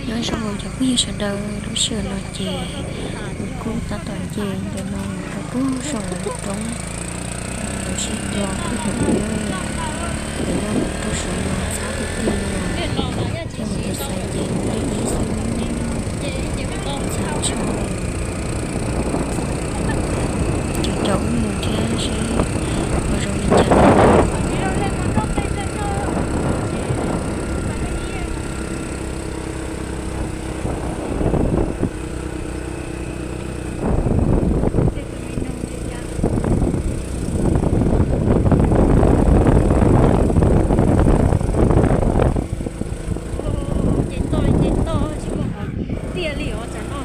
Nyob zoo cov phooj ywg sawv daws, lub sij hawm no ces kuv kuj tab tom nce ntawm no mus rau pem saum lawv lub roob, lawv sib tua pem hauv lawm. Lawv nyob mus rau saum no txhab tiag tiag li os, thiab mus rau xaiv ces mus li ib xwb, txhab tshaj li. Cov cov ub mus thiab seb ua zoo li cas. Ces toj ces toj tsis muaj qhov tiaj li os tsam no.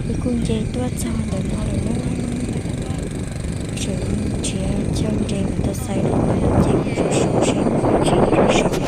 Wb kuj nce tuaj txog ntawm no lawm na. Tseem nrhiav chaw nres mus tau xais no ces mus saum saud seb muaj dab tsi nyob rau saud.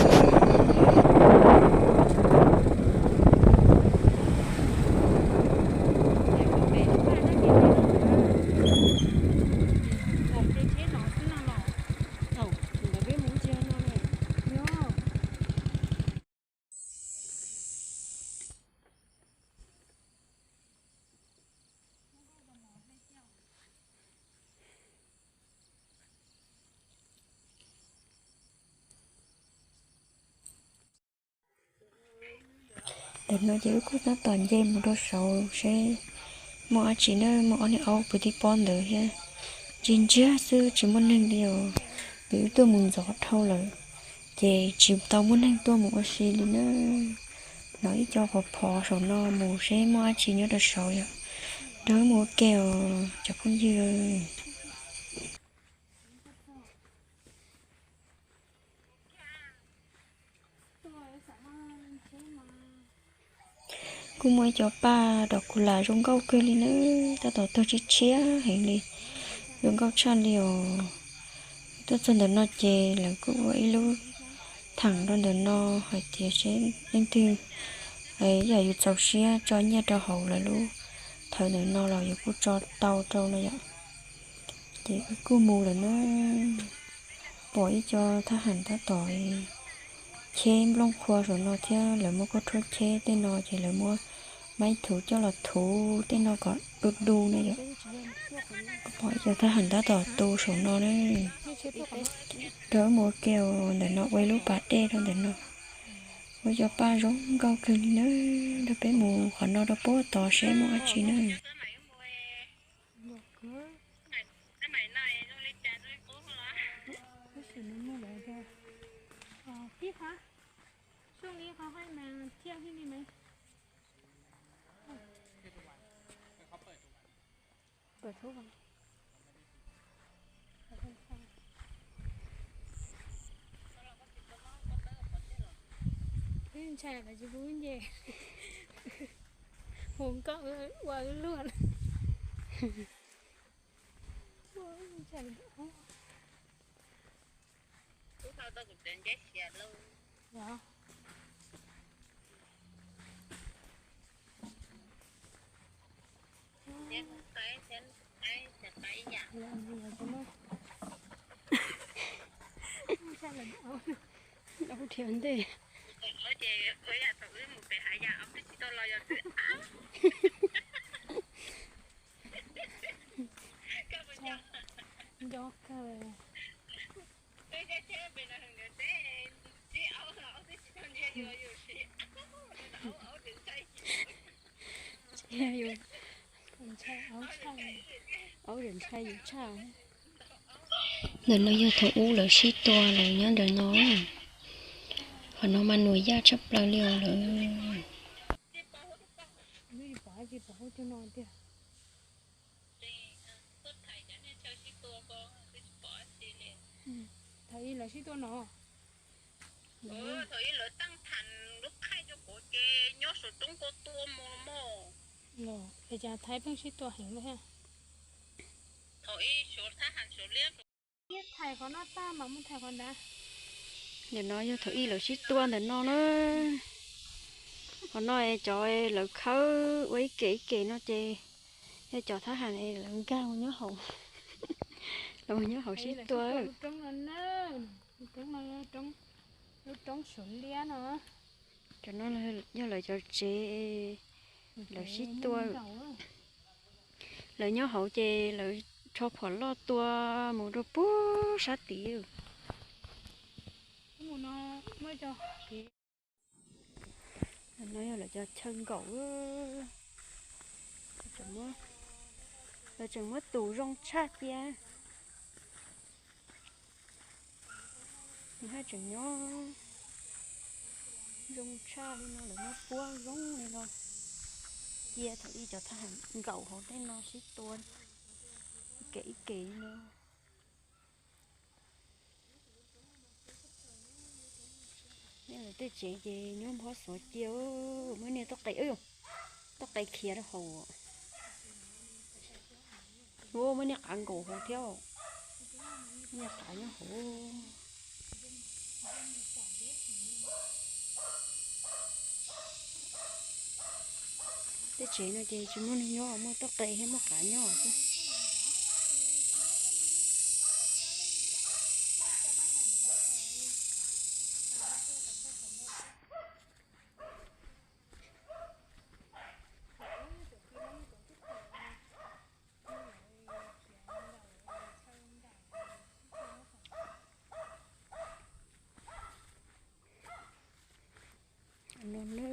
Ntawm no ces wb kuj tab tom nce mus rau saud seb muaj dab tsi na, muaj ob niag aub kwv tij pob ntawd thiab. Ntsia ntsia xwb tsis muaj neeg li os, vim wb tuaj mus ntxov dhau lawm, ces tsis tau muaj neeg tuaj mus ua si li na. Los ib co phov phov saum no mus seb muaj dab tsi nyob rau saud yom. Nrog wb mus ua ke os cov phooj ywg. Kuj muaj ib co paj dom kuv lam zoo nkauj kawg li na, tab tom tuag tshiab tshiab heev li, zoo nkauj tshaj li os. Tuaj txog ntawm no ces lawv kuj ua ib lub theem rau ntawm no hais tias seb leej twg yam yus txaus siab tso nyiaj rau hauv lawv lub thawv ntawm no los yus kuj tso tau rau no yom. Ces wb kuj mus lawm na. Pom ib co thab ham tab tom cheb nplooj qhua saum no thiab lawv muab khaub rhuab cheb tej no ces lawv muab maib thuv coj los thuv tej no kom du du na yom. Pom ib co thab ham tab tom tu saum no na. Rau wb mus ua ke ntawm no ua ib lub pas dej rau ntawm no. Ua ib co paj zoo nkauj kawg li na. Rau peb mus qhov no rau puag tod seb muaj dab tsi na. Ntshai los tsis pub nce, hu nkauj ua wb luag. Dhia ntej. Nco kawg. Tsis yog yus Aub ntshai yus tshaj. Ntawm no yog thaum ub lawv sib tua lawv nyob ntawm no. Qhov no mas nuam yaj tshaj plaws li os lawm. Thaum ub lawv sib tua no. Thaum ub lawv teej tham lub qhaij rau kuv ces nyob saum roob ko tua mus mog. Es cas Thaib pheej sib tua heev li thiab? Thaum ub Suav Thaib Ham Suav Liab. Thais qhov no tag mas mus thais qhov ntawd. Ntawm no yog thaum ub lawv sib tua ntawm no na. Qhov no es cov lawv khawb ua ib kem ib kem no ces yog cov Thaib Ham lawv nkag mus nyob hauv, lawv mus nyob hauv sib tua. Lub roob Suav Liab no. Cov no yog lawv cov tsev, lawv sib tua. Lawv nyob hauv ces lawv tsho phom loj tua mus rau puag sab tid. No yog lawv cov chaw nkaum. Lawv tseem muab tus zoo tshaj cia. Nws haj tseem nyob zoo tshaj li no, lawv muab puab zoo li no cia thaum ub cov Thaib Ham nkaum hauv tej no sib tua ib kem ib kem li no. Nyob lawv tej tsev ces nyob nphob xuav cia, muab niag toj qe, toj qe khiav rau hauv. Muab niag qav nkaum hauv thiab, niag qav nyob hauv. Tej tsev no ces tsis muaj neeg nyob, muaj toj qe thiab muaj qav nyob xwb. No na,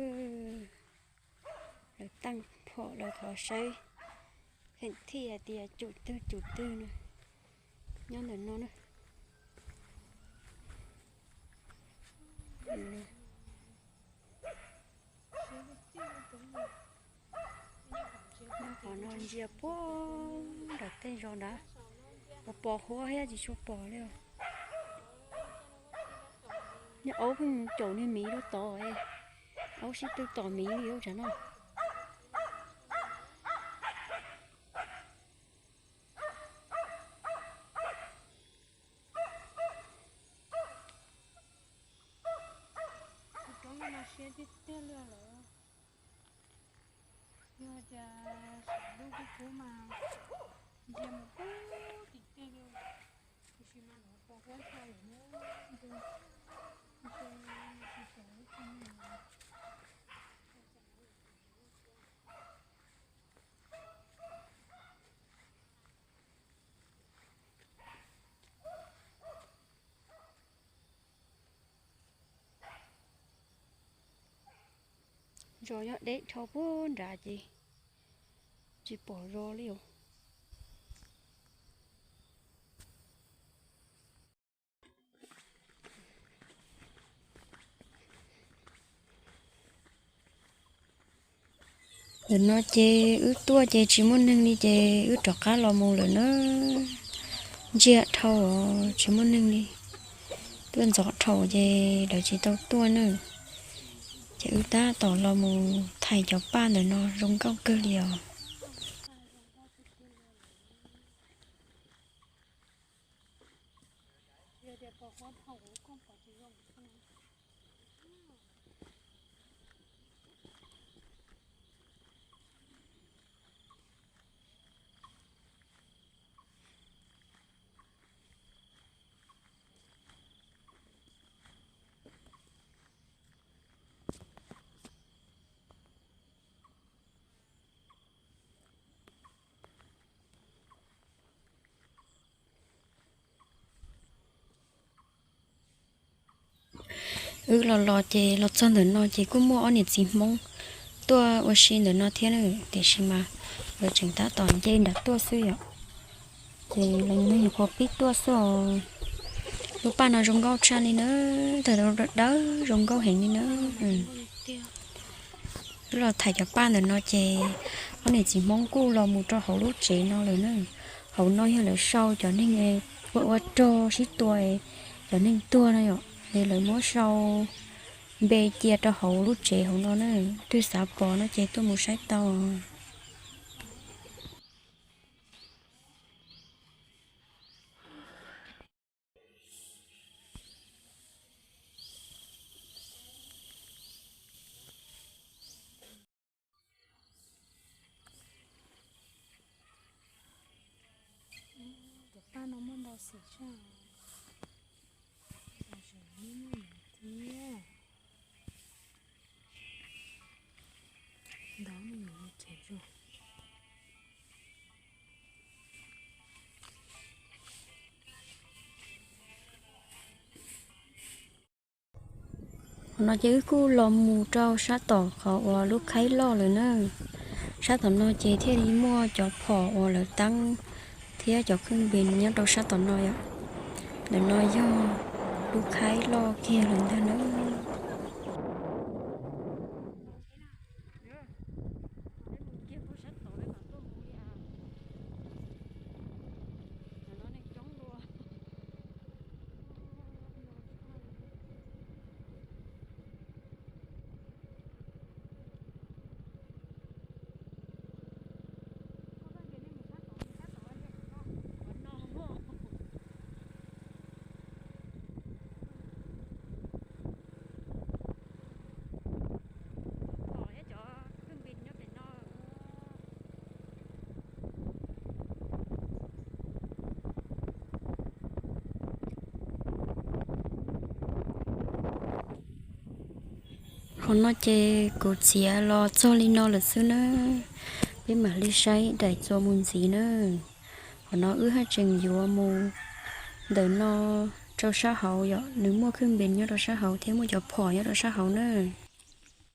lawv teej phom lawv thov saib feem thij hais tias cum twg cum twg no nyob ntawm no na. Qhov no ntsia puag nram tej zos nrad, pos pos huab thiab tsis tshua pom li. Niag aub pheej caum niag miv rau tod, aub sib tw tom miv li ub tsam no. Tus roob no mas siab tiag tiag li lawm. Yog tias sawv lub kub kub mas ntsia mus pub tim tej li, tiam sis mas no pos huab dhau lawm na, ntshe tsis xav lub kub no. Zos nyob deb dhau puag nrad ces tsis pom zos li os. Ntawm no ces wb tuaj ces tsis muaj neeg li ces wb rov qab los mus lawm na. Ntsiag dhau tsis muaj neeg li. Tuaj ntxov dhau ces lawv tsis tau tuaj na. Ces wb tab tom los mus thaij cov paj ntawm no zoo nkauj kawg li os. Wb los los ces los txog ntawm no ces kuj muaj ob niam txiv Hmoob tuaj ua si ntawm no thiab na, tiam sis mas lawv tseem tab tom nce nram tuaj xwb yom. Ces lawv nyuam qhuav pib tuaj xwb os. Lub paj no zoo nkauj tshaj li na, tawg dawb zoo nkauj heev li na. Wb los tham cov paj ntawm no ces ob niam txiv Hmoob kuj los mus rau hauv lub tsev no lawm na. Hauv no yog lawv sau cov neeg ua ua rog sib tua, cov neeg tuag no yom, es lawv muab sau npe cia rau hauv lub tsev hauv no na. Twg xav pom no ces tuaj mus saib tau. Cov paj no muaj ntau xim tshaj, tseem muaj muaj ntawd thiab. Ntau me nyuam tsev zoo. Qhov no ces wb kuj los mus rau sab tom qhov uas lub khaib loj lawm na. Sab tom no ces thiaj li muaj cov phom uas lawv teeb thiab cov khwj npis nyob rau sab tom no yom. Ntawm no yog lub khaib loj kiag lawm ntag na. Qhov no ces kuv txiav los txog li no lawm xwb na. Peb mam li saib daim txuas mus ntxiv na. Qhov no wb haj tseem yuav mus ntawm no rau sab hauv yom, nws muaj khwj npis nyob rau sab hauv thiab muaj cov phom nyob rau sab hauv na.